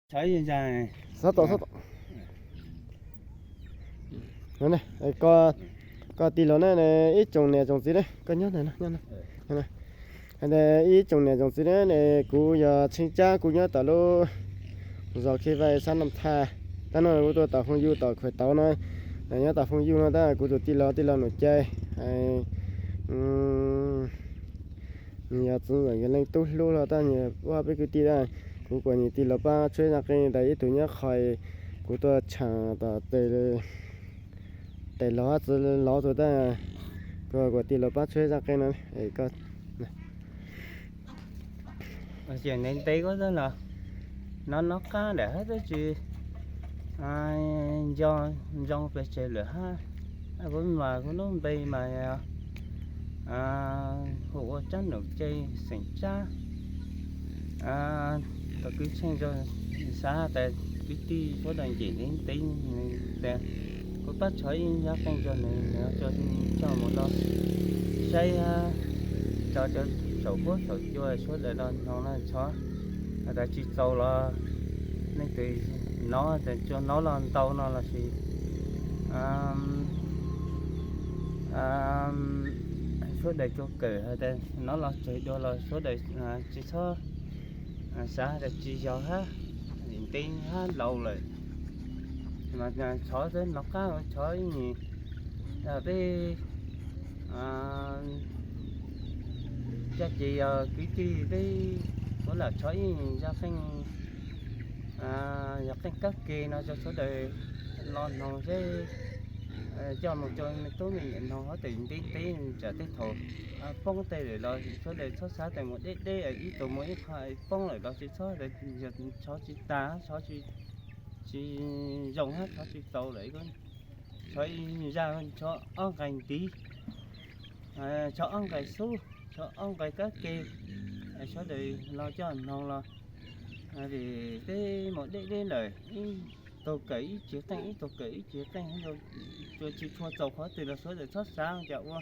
Xob tom, xob tom. Koj tij laug na, ib tsoom niam tsoom txiv na, koj nyob ntawm no, nyob no. Ib tsoom niam tsoom txiv na, kuv yog Tsheej Tsab, kuv nyob tom lub zos Khej Vaj, xab Naj Thaj. Tab no kuv tuaj tom Fooj Yuj tom khuam tauv no, nyob tom Fooj Yuj no tab kuv tus tij laug, tij laug Num Cai, nws yog txiv ntxawm Yog Leej tub hlub los tab nyias ua peb kwv tij tab, kuv kuas nyias tij laug pab tshuab zaj qeej ntawd ib tug nyob qhov kuv tuaj tshaam tom tes laug txiv laug tus tab, kuv kuas tij laug pab tshuab zaj qeej no. Ces ntev ntev kuv tab los nov nov qab ntawm hab tab tsis nco ntsoov pes tsawg lawm hab. Kuv mas kuv lub npe mas hu ua Tsab Num Cai xeem Tsab. Tau kwv Tsheej Tsab xav tas kwv tij sawv daws ncaim ntev ntev tas kuv pab tshov ib zaj qeej rau nws, nws coj mus los saib hab, tso rau saum huab saum cua sawv daws los mloog no tshov. Has tas tsis txaus los leej twg nov tas tsuas nov los ntau no lossis sawv daws tsuas kawm has tas nov los tsawg dua los sawv daws tsis txhob xav tas tsis yog hab, ntev hab laus lawm. Mas tshov xwb, nov qab tshov ib nyuag peb caj ces yog kwv tij peb kuv lam tshov ib nyuag zaj qeej, yog qeej kab ke no rau sawv daws los mloog seb coj mus rau me tub me nyuam mloog hab tas ntev ntev tsam tej thaum poob tej lawm los sawv daws txhob xav tas mus deb deb ib tug mus ib qho poob lawm los tsis txhob, yog tshov tsis tas, tshov tsis zoo hab tshov tsis txaus lawm, tshov ib zaj tshov ob nqai ntiv, tshov ob nqai xub, tshov ob nqai kab ke, sawv daws los coj mloog los vim peb mus deb deb lawm, ib tug kawm ib tsiv qeej, ib tug kawm ib tsiv qeej, tsuas tsis tshua txaus qhov twg los sawv daws txhob xav cas ua.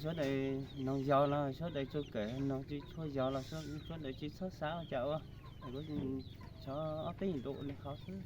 Sawv daws mloog yog los sawv daws tsuas kawm, mloog tsis tshua yog los sawv daws tsis txhob xav cas ua. Tshov ob peb ntu li qhov xwb.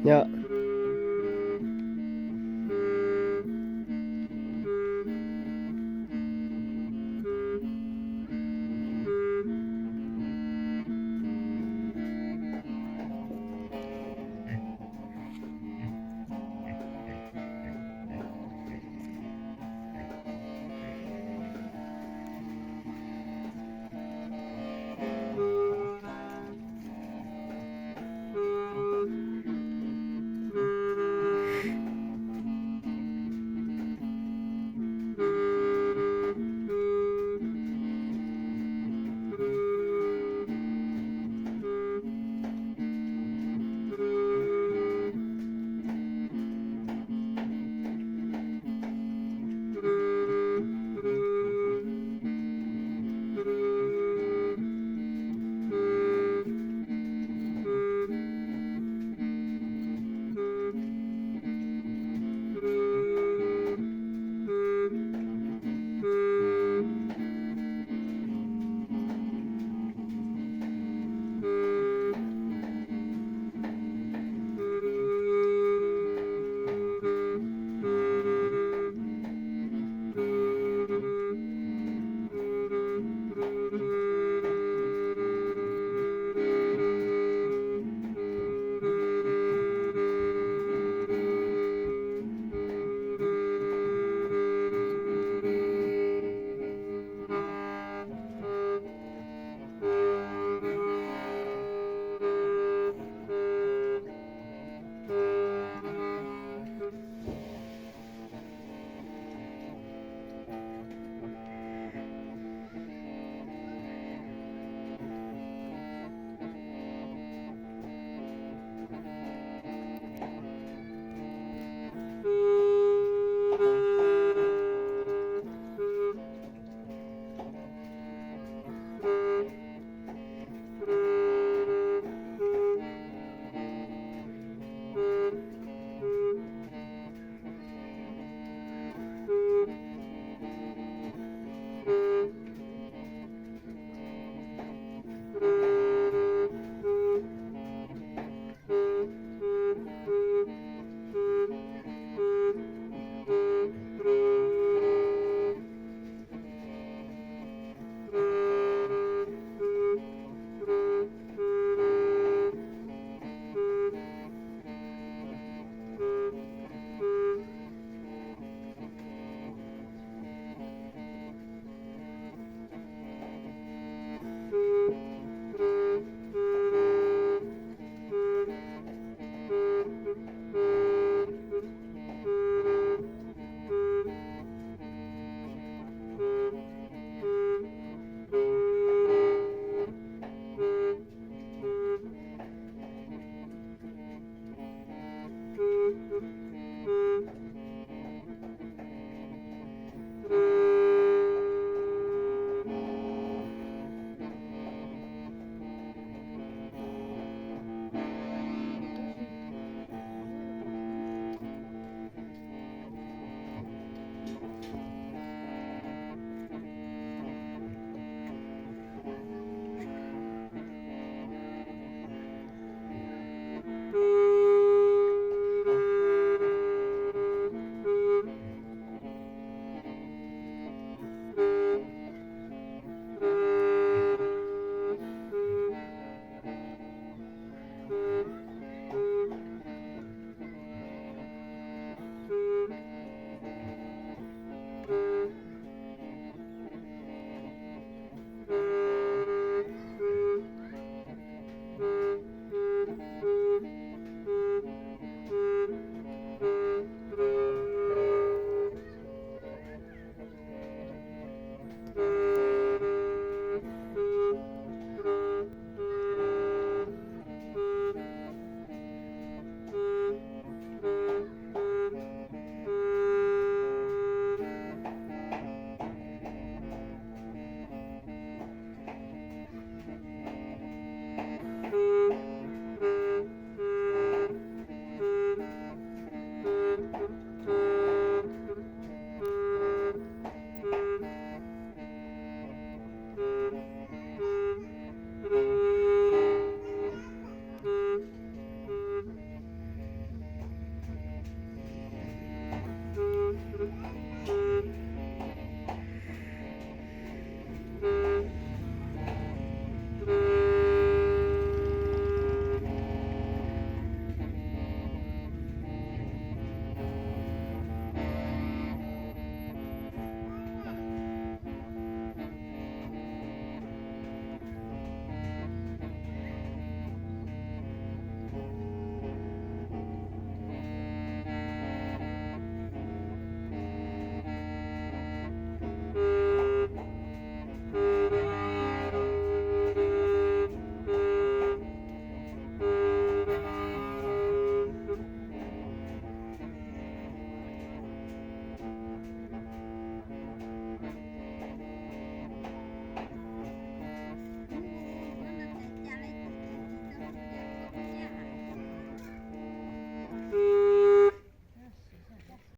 Yog,